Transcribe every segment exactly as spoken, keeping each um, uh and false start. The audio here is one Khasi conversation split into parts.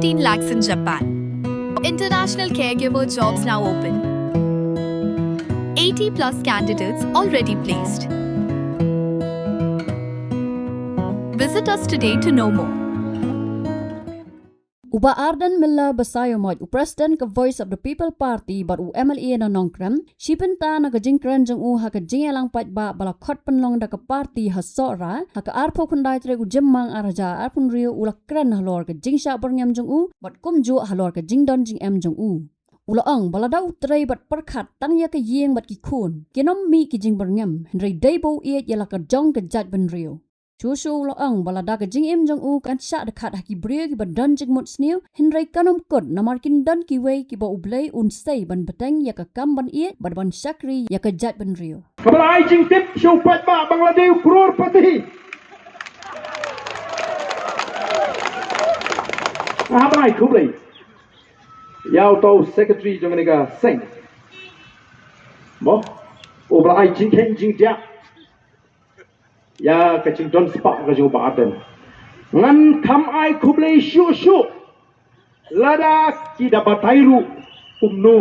fifteen lakhs in Japan. International caregiver jobs now open. eighty plus candidates already placed. Visit us today to know more. U Bah Ardent Miller Basaiawmoit, u President ka Voice of the People Party bad u M L A na Nongkrem, shi bynta na ka jingkren jong u ha ka jingïalang paidbah ba la khot pynlong da ka party ha Sohra ha ka arphew khyndai tarik u Jymmang ar hajar arphew hynriew, u la kren halor ka jingshah byrngem jong u bad kumjuh halor ka jingdon jingem jong u. U la ong ba lada u trei bad pyrkhat tang ïa ka ïing bad ki khun, kin ym mih ki jingbyrngem, hynrei dei ba u ïeit ïa la ka jong ka jaitbynriew. Shuh shuh u la ong ba lada ka jingim jong u kan shah dkhot ha ki briew kiba don jingmut sniew, hynrei kan ym kut namar kin don kiwei kiba U Blei un sei ban bteng ïa ka kam ban ïeit bad ban shakri ïa ka jaitbynriew. Kaba la ai jingtip sha u paidbah ba nga la dei u crorepati. Nga hap ban ai khublei ïa uto u secretary jong kane ka seng, mo, uba la ai jingkheiñ jingdiah ïa ka jingdon spah ka jong u Bah Ardent. Ngan kham ai khublei shuh shuh lada ki da batai ruh kumno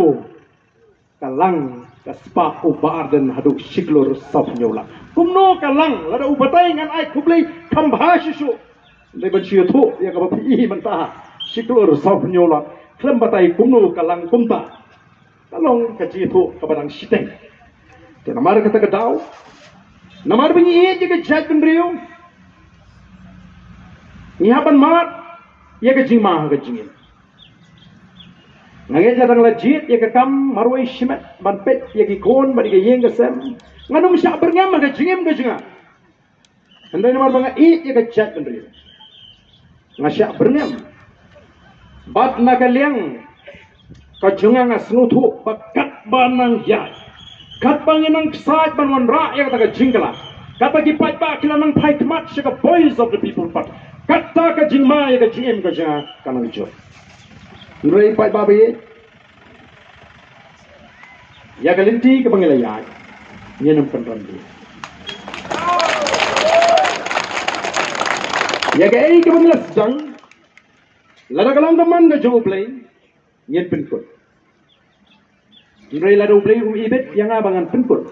ka lang ka spah u Bah Ardent haduh shi klur sawphew hynñiew lak. Kumno ka lang, lada u batai ngan ai khublei kham bha shuh shuh. Dei ban shu ïathuh ïa kaba phi i mynta, shi klur sawphew hynñiew lak. Khlem batai kumno ka lang kumta. Ka long ka jingïathuh kaba dang shiteng. Te namar kata ka daw, namar ba ngi ïeit ïa ka jaitbynriew, ngi hap ban mad ïa ka jingma ha ka jingim. Nga ngeit lada nga la jied ïa ka kam marwei shimet ban peit ïa ki khun bad ïa ka ïing ka sem, ngan ym shah byrngem ha ka jingim ka jong nga. Hynrei namar ba nga ïeit ïa ka jaitbynriew, nga shah byrngem. Bad na ka liang ka jong nga, nga sngewthuh ba katba nang ïaid, katba ngi nang ksaid ban wanrah ïa kata ka jingkylla, katba ki paidbah ki la nang phai khmat sha ka Voice of the People Party, kata ka jingma ïa ka jingim ka jong nga ka nang jur. Hynrei paidbah ba ïeit, ïa ka lynti kaba ngi la ïaid, ngin ym pynrem bha. Ïa kaei kaba ngi la sdang, lada ka long ka mon ka jong U Blei, ngin pynkut. Hynrei lada U Blei um ibit ïa nga ba ngan pynkut,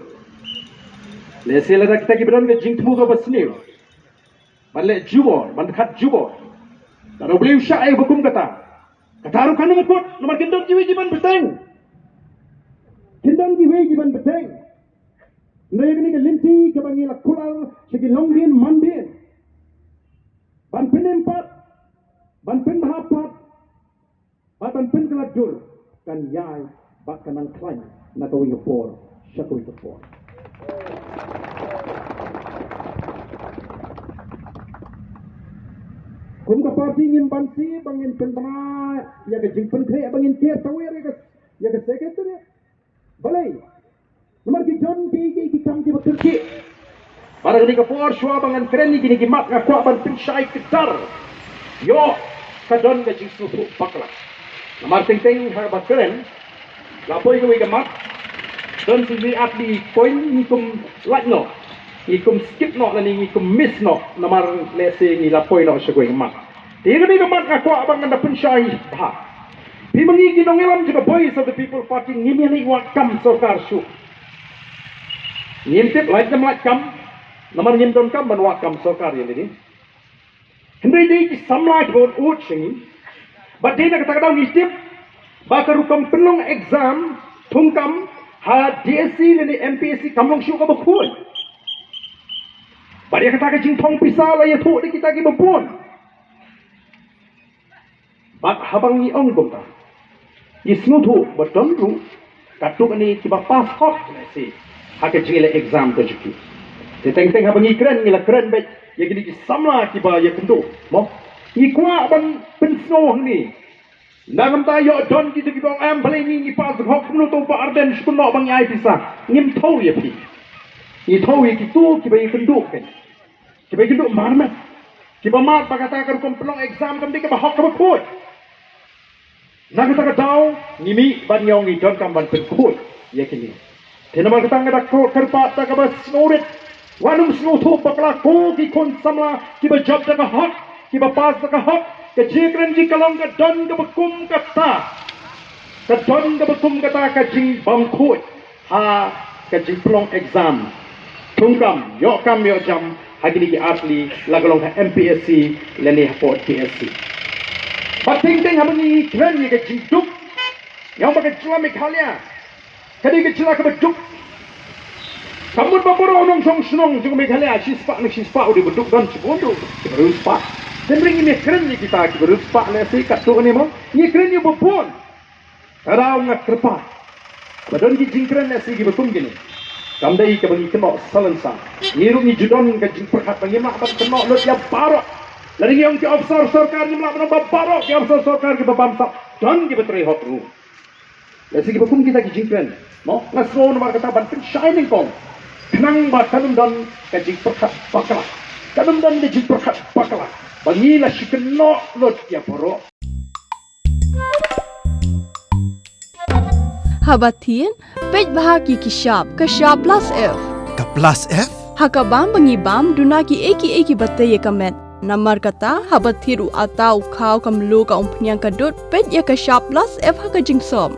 lehse lada kita kiba don ka jingthmu kaba sniew ban leh jubor, ban khat jubor, lada U Blei u shah ïa kaba kum kata, kata ruh kan ym kut, namar kin don kiwei ki ban bteng. Kin don kiwei ki ban bteng. Hynrei kane ka lynti kaba ngi la kular sha ki longdien mandien, ban pynim pat, ban pynbha pat, bad ban pynkylla dur, kan ïai bad kan nang khlaiñ na kawei ka por sha kawei ka por. Kum ka party ngim banse ba ngin pynbna ïa ka jingpynkhreh ba ngin ker tawiar ïa ka, ïa ka secretariat. Balei? Namar ki don kiei kiei ki kam kiba kyrkieh. Bad ha kane ka por shuwa ba ngan kren ïa kine ki mat nga kwah ban pynshai kdar. Ïoh, ka don ka jingsngewthuh bakla. Namar teng teng haba kren, la poi kawei ka mat, don sa kawei ar tylli ki point ngi kum lait noh, ngi kum skip noh lane ngi kum miss noh namar lehse ngi la poi noh sha kawei ka mat. Te ïa kane ka mat nga kwah ba ngan da pynshai bha. Phi ma ngi ki nongïalam jong ka Voice of the People Party ngim ïaleh wad kam sorkar shuh. Ngim tip lait ne ym lait kam, namar ngim don kam ban wad kam sorkar ïa lade. Hynrei dei ki samla kiba un ud sha ngi. Bad dei na kata ka daw ngi tip ba ka rukom pynlong exam thungkam ha D S C lane M P S C kam long shuh kaba khuid. Bad ïa kata ka jingthong pisa la ïathuh da kita kiba bun. Bad haba ngi ong kumta, ngi sngewthuh ba don ruh katto katne kiba pass hok lehse ha ka jingïaleh exam ka jong ki. Te teng teng haba ngi kren ngi la kren beit ïa kine ki samla kiba ïakynduh, mo. Ngi kwah ban pynsngew hangne. Nangta ïoh don kito kiba ong em balei ngi ngi pass hok, kumno to Bah Ardent shu kynnoh ba ngi ai pisa. Ngim thew ïa phi. Ngi thew ïa kito kiba ïakynduh kein, kiba ïakynduh marmet, kiba mad ba kata ka rukom pynlong exam kam dei kaba hok kaba khuid. Na kata ka daw ngi mih ban ïa ngi donkam ban pynkhuid ïa kine. Te namar kata nga da kyrpad da kaba sngewrit, wat nym sngewthuh bakla ko ki khun samla kiba jop da ka hok, kiba pass da ka hok, Ka jingkren jong ki ka long ka don kaba kum kata. Ka don kaba kum kata ka jingbymkhuid ha ka jingpynlong exam. Thungkam, ïoh kam ïoh jam ha kine ki artylli, la ka long ha M P S C lane hapoh P S C. Bad teng teng haba ngi kren ïa ka jingduk, ïa ba ka jylla Meghalaya ka dei ka jylla kaba duk. Ka mut ba baroh u nongshong shnong jong Meghalaya, shispah ne shispah u dei ba duk, don shibun ruh kiba riewspah. Hynrei ngim kren ïa kita kiba riewspah lehse katto katne mo. Ngi kren ïa ba bun. Ka daw nga kyrpad ba don ki jingkren lehse kiba kum kine, kam dei kaba ngi kynnoh salonsar. Ngi ruh ngi ju don ka jingpyrkhat ba ngim lah ban kynnoh lut ïa baroh. Lada ngi ong ki officer sorkar, ngim lah ban ong ba baroh ki officer sorkar kiba bamsap. Don kiba trei hok ruh. Lehse kiba kum kita ki jingkren, mo, nga sngew namar kata ban pynshai nyngkong, khnang ba kan ym don ka jingpyrkhat bakla. Kan ym don ka jingpyrkhat bakla ba ngi la shu kynnoh lut ïa baroh. Haba thied, peit bha ïa ki shap, ka shap plus F. Ka plus F? Ha ka bam ba ngi bam, duna kiei kiei kiba tei ïa ka met. Namar kata, haba thied u atta, u khaw, ka mluh, ka umphniang, ka dud, peit ïa ka shap plus F ha ka jingsop.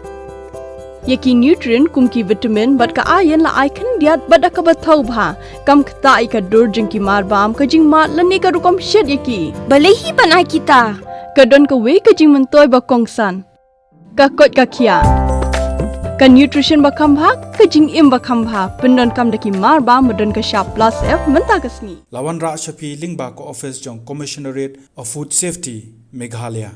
Ïa ki nutrient kum ki vitamin bad ka iron la ai khyndiat bad da kaba thaw bha. Kam ktah ïa ka dur jong ki marbam, ka jingmad lane ka rukom shet ïa ki. Balei hi ban ai kita? Ka don kawei ka jingmyntoi ba kongsan. Ka koit ka khiah. Ka nutrition ba kham bha, ka jingim ba kham bha. Pyndonkam da ki marbam ba don ka shap plus F mynta ka sngi. La wanrah sha phi lyngba ka office jong Commissionerate of Food Safety, Meghalaya.